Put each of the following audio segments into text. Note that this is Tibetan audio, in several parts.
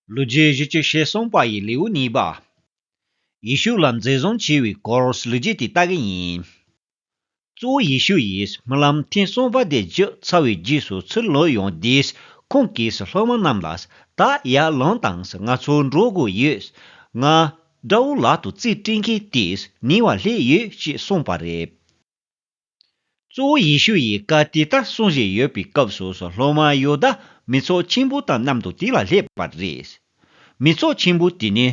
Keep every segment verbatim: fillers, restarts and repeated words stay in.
ལོ་རྒྱུས་བཞི་བཅུ་ཞེ་གསུམ་པ་ཡི་ལེའུ་གཉིས་པ། ཡེ་ཤུ་ལ་འཛིན་བཟུང་བྱས་པའི་སྐོར་ལོ་རྒྱུས་དེ་ལྟ་གི་ཡིན། གཙོ་བོ་ཡེ་ཤུ་ཡིས་རྨི་ལམ་ཐེངས་གསུམ་པ་དེ་བརྒྱུད་ཚར་བའི་རྗེས་སུ་ཚུར་ལོག་ཡོང་དུས། ཁོང་གིས་སློབ་མ་རྣམས་ལ། ད་ཡར་ལངས་དང་། ང་ཚོ་འགྲོ་དགོས་ཡོད། ང་དགྲ་བོ་ལག་ཏུ་རྩིས་སྤྲད་མཁན་དེས་ཉེ་བར་སླེབས་ཡོད་ཅེས་གསུངས་པ་རེད། གཙོ་བོ་ཡེ་ཤུ་ཡིས་བཀའ་དེ་ལྟར་གསུང་བཞིན་ཡོད་པའི་སྐབས་སུ། སློབ་མ་ཡོ་དཱ་མི་ཚོགས་ཆེན་པོ་དང་མཉམ་དུ་དེ་ལ་སླེབས་པ་རེད། མི་ཚོགས་ཆེན་པོ་དེ་ནི་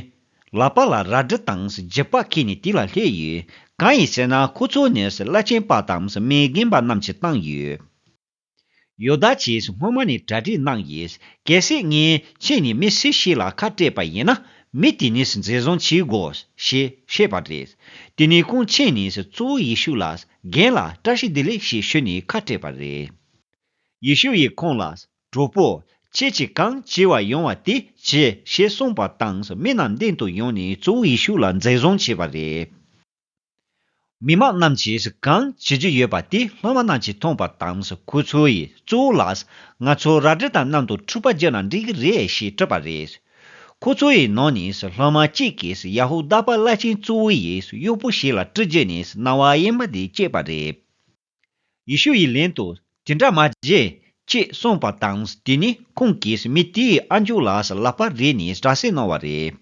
ལག་པ་ལ་རལ་གྲི་དང་རྒྱུག་པ་འཁྱེར་ནས་དེ་ལ་སླེབས་ཡོད། གང་ཡིན་ཟེར་ན། ཁོ་ཚོ་ནི་བླ་ཆེན་པ་དང་མི་རྒན་པ་རྣམས་ཀྱིས་བཏང་ཡོད། ཡོ་དཱ་གྱིས་སྔོན་མ་ནས་གྲ་སྒྲིག་གནང་ཡོད། གལ་སྲིད་ངས་ཕྱིན་ནས་མི་སུ་ཞིག་ལ་ཁ་སྤྲད་པ་ཡིན་ན། མི་དེ་ནི་འཛིན་བཟུང་བྱེད་དགོས་ཞེས་བཤད་པ་རེད། དེ་ནས་ཁོང་ཕྱིན་ནས་གཙོ་བོ་ཡེ་ཤུ་ལ། རྒན་ལགས། བཀྲ་ཤིས་བདེ་ལེགས་ཞེས་ཞུས་ནས་ཁ་སྤྲད་པ་རེད། ཡེ་ཤུ་ཡིས་ཁོང་ལ། གྲོགས་པོ། ཁྱེད་ཀྱིས་གང་བྱས་པ་ཡོང་བ་དེ་བྱས་ཞེས་གསུངས་པ་དང་། མི་རྣམས་མདུན་དུ་ཡོང་ནས་གཙོ་བོ་ཡེ་ཤུ་ལ་འཛིན་བཟུང་བྱས་པ་རེད། མི་མང་རྣམས་ཀྱིས་གང་བྱེད་རྒྱུ་ཡོད་པ་དེ་སློབ་མ་རྣམས་ཀྱིས་མཐོང་པ་དང་། ཁོ་ཚོ་ཡིས་གཙོ་བོ་ལ། ང་ཚོ་རལ་གྲི་དང་མཉམ་དུ་འཁྲུག་པ་བརྒྱབ་ན་འགྲིག་གི་རེད་ཞེས་དྲིས་པ་རེད། ཁོ་ཚོ་ཡི་ནང་ནས་སློབ་མ་གཅིག་གིས། ཡ་ཧུ་དཱ་པ་བླ་ཆེན་གཙོ་བོ་ཡི་གཡོག་པོ་ཞིག་ལ་གྲི་བརྒྱབ་ནས་རྣ་བ་གཡས་པ་དེ་བཅད་པ་རེད། ཡེ་ཤུ་ཡིས་ལན་དུ། དེ་འདྲ་མ་བྱེད་ཅེས་གསུངས་པ་དང་། དེ་ནས་ཁོང་གིས་མི་དེའི་ཨ་མཆོག་ལ་ལག་པ་རེག་ནས་དགྲ་བསད་གནང་བ་རེད།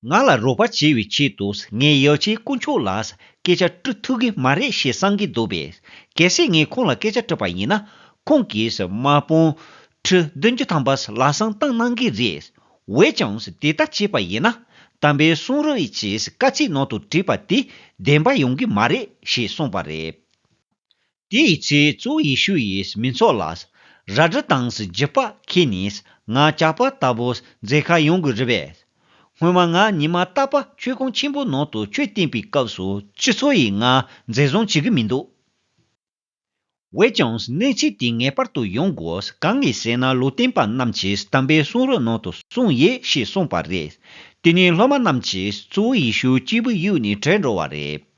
ང་ལ་རོགས་པ་བྱེད་པའི་ཆེད་དུ་ངས་ཡོ་ཆེན་དཀོན་མཆོག་ལ་སྐད་ཆ་དྲི་ཐུབ་ཀྱི་མ་རེད་ཞེས་བསམ་གྱི་འདུག་པས། གལ་སྲིད་ངས་ཁོང་ལ་སྐད་ཆ་དྲིས་པ་ཡིན་ན། ཁོང་གིས་དམག་དཔུང་ཁྲི་བདུན་ཅུ་ཐམ་པ་ལམ་སང་བཏང་གནང་གི་རེད། འོན་ཀྱང་དེ་ལྟར་བྱས་པ་ཡིན་ན། དམ་པའི་གསུང་རབ་ཀྱི་བཀའ་ཚིག་ནང་དུ་བྲིས་པ་དེ་བདེན་པ་ཡོང་གི་མ་རེད་ཞེས་གསུངས་པ་རེད། དེའི་ཚེ་གཙོ་བོ་ཡེ་ཤུ་ཡིས་མི་ཚོགས་ལ། རལ་གྲི་དང་རྒྱུག་པ་འཁྱེར་ནས་ང་ཇག་པ་ལྟ་བུ་མཛད་ཁར་ཡོང་གི་རེད་པས། སྔོན་མ་ང་ཉི་མ་རྟག་པར་མཆོད་ཁང་ཆེན་པོ་ནང་དུ་ཆོས་བསྟན་པའི་སྐབས་སུ་སྤྱི་ཚོགས་ཡིས་ང་འཛིན་བཟུང་བྱེད་ཀྱི་མི་འདུག། འོན་ཀྱང་གནས་ཚུལ་དེ་ངེས་པར་དུ་ཡོང་དགོས། གང་ཡིན་ཟེར་ན། ལུང་སྟོན་པ་རྣམས་ཀྱིས་དམ་པའི་གསུང་རབ་ནང་དུ་གསུངས་ཡོད་ཞེས་གསུངས་པ་རེད། དེ་ནས་སློབ་མ་རྣམས་ཀྱིས་གཙོ་བོ་ཡེ་ཤུ་སྐྱེས་བུ་གཡུགས་ནས་བྲོས་འགྲོ་བ་རེད།